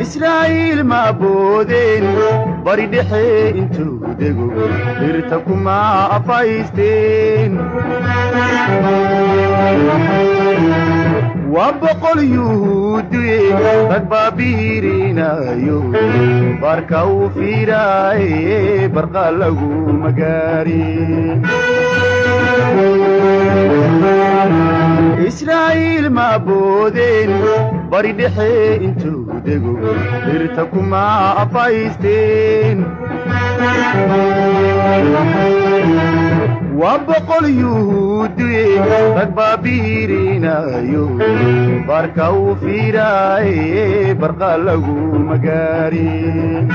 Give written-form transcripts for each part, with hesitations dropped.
Israa'iil ma boodeen bari dhexe intuu dego, dhirta kuma afaysteen. Waa boqol yuhuudiye, rag baa biirinayo, barka uu fiiraaye, barqa lagu magaarin. Israa'iil ma boodeen bari dhexe intuu dego, dhirta kuma afaysteen. Waa boqol yuhuudiye, rag baa biirinayo, barka uu fiiraaye, barqa lagu magaarin.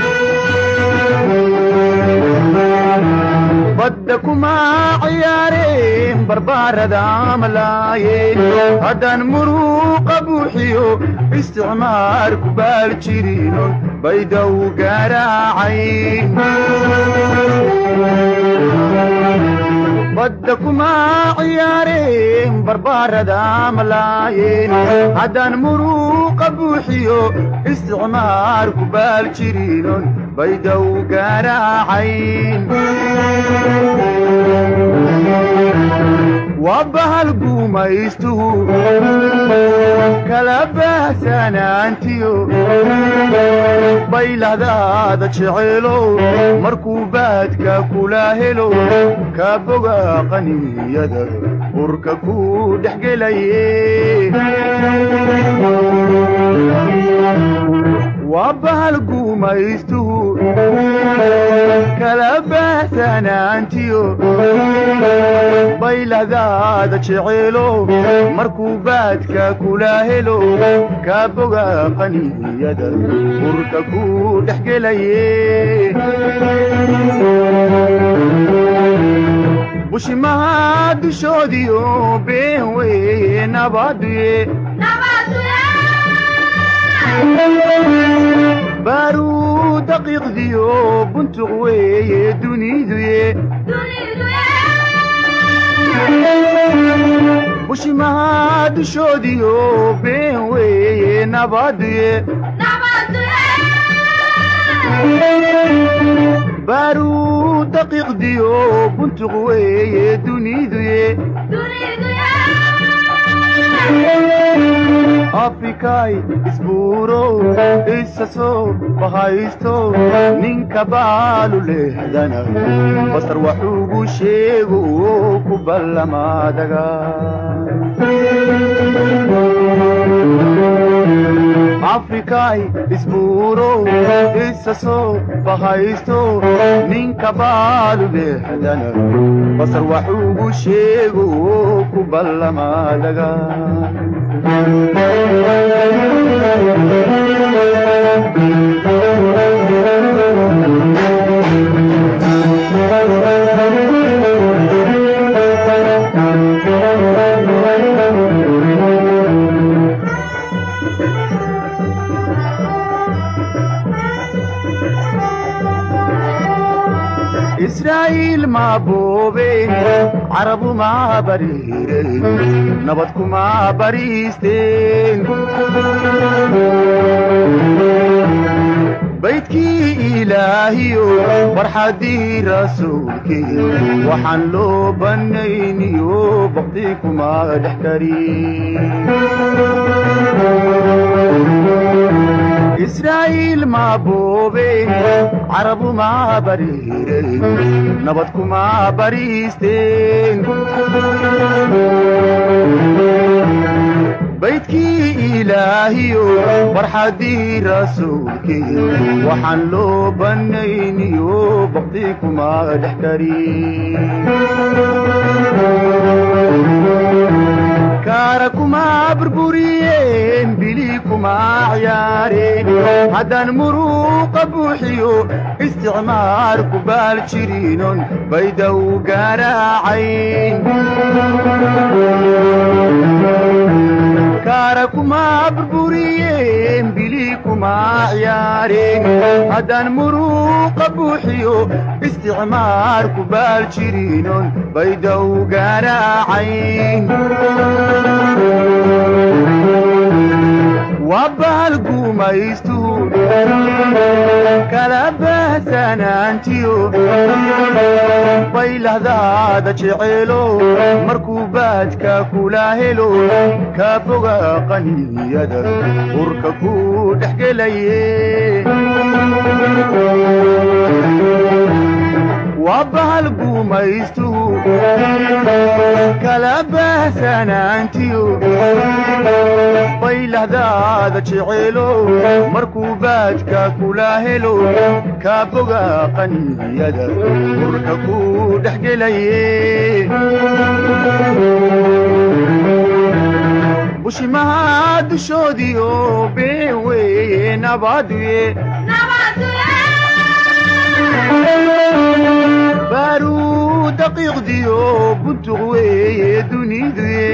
Badda kuma ciyaareen, barbaarada malaayeen, haddaan muruuqa buuxiyo isticmaar ku baal jirino, baydaw garaacay. Badda kuma ciyaareen, barbaarada malaayeen, haddaan muruuqa buuxiyo isticmaar ku baal jirinon, baydaw garaacay. Waa bahal gumaystuhu kala baahsanaantiyo, baylahdaada jeceelo, markuu baadka kula helo, kaa boga qaniyada, burka ku dhex gelaye. Waa bahal gumaystuhu kala baahsanaantiyo, baylahdaada jeceelo, markuu baadka kula helo, kaa boga qaniyada, burka ku dhex gelaye. Bushimaha dushoodiyo been weye nabaduye, baaruu daqiiqdiyo buntuq weeye duniduye. Bushimaha dushoodiyo been weeye nabaduye, baaruu daqiiqdiyo buntuq weeye duniduye. Afrikay isbuuro, isa soo bahaysto, ninka baalu lehdana, basar waxugu sheego ku ballamaadaga. Afrikay isbuuro, isa soo bahaysto, ninka baalu lehdana, basar waxugu sheego ku ballamaadaga. Israa'iil ma boobeen, carabu ma bariireen, nabad kuma bariisteen. Baydkii ilaahiyo barxaddii rasuulkii, waxaan loo bannayniyo bakti kuma dhex karin. Israa'iil ma boobeen, carabu ma bariireen, nabad kuma bariisteen. Baydkii ilaahiyo barxaddii rasuulkii, waxaan loo bannayniyo bakti kuma dhex karin. Kaara kuma burburiyeen, bili kuma ciyaareen, haddaan muruuqa buuxiyo isticmaar ku baal jirinon, baydaw garaacay. Kaara kuma burburiyeen, bili kuma ciyaareen, haddaan muruuqa buuxiyo isticmaar ku baal jirinon, baydaw garaacay. Waa bahal gumaystuhu Gumaystuhu kala baahsanaantiyo baylahdaada jeceelo, markuu baadka kula helo, kaa foga qaniyada urka ku dhex gelaye. Waa bahal gumaystuhu kala baahsanaantiyo baylahdaada jeceelo, markuu baadka kula helo, kaa foga qaniyada urka ku dhex gelaye. Bushimaha dushoodiyo been weeye nabaduye, baaruu daqiiqdiyo buntuq weeye duniduye.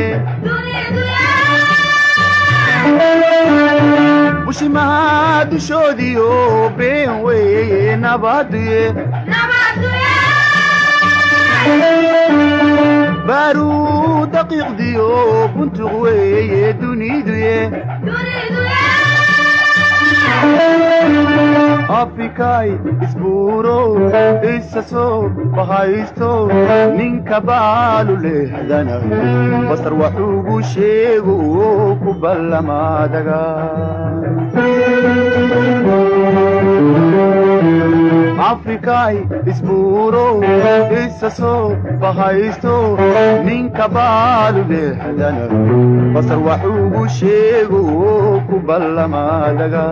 Bushimaha dushoodiyo been weeye nabaduye, baaruu daqiiqdiyo buntuq weeye duniduye. Afrikay isbuuro isa soo bahaysto, ninka baalu lehdana basar waxugu sheego ku ballamaadaga. Afrikay isbuuro isa soo bahaysto, ninka baalu lehdana basar waxugu sheego ku ballamaadaga.